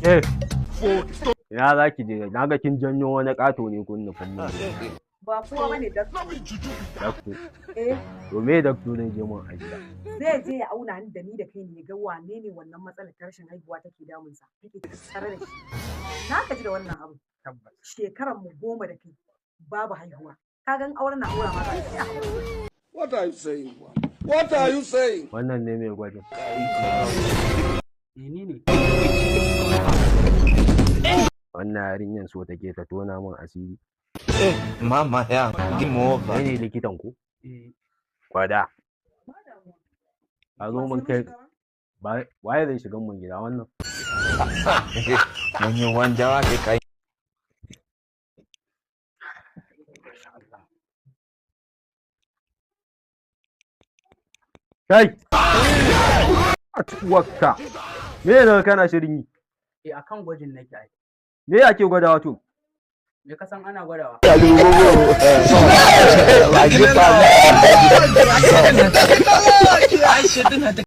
Eh. Ina za ki je? Na ga kin janyo wani ƙato ne kun nufin mun. Ba kowa bane, doctor. Dakto. Eh. To me dakto zai je mun a gida? Zai je ya auna ni da ni da kai ne, ya ga wane ne wannan matsalar ta rashin haihuwa take damunsa, take tattare da shi. Na gaji da wannan abu. Tabbas. Shekaran mu 10 da kai babu haihuwa. Ka gan auren na aura ma za a yi. What are you saying? What are you saying? Wannan ne mai gwajin? Eh, ni ne. Wannan yarinyan so take ta tona min asiri. Mama ya, game over. Kai ne likitan ku? Eh. Gwada. A zo mun kai ba waye zai shiga mun gida wannan? Mun yi wanjawa ke kai. Kai! A uwarka. Me ne kana shirin yi? Eh, akan gwajin nake ai. Me ake gwadawa to? Me ka san ana gwadawa?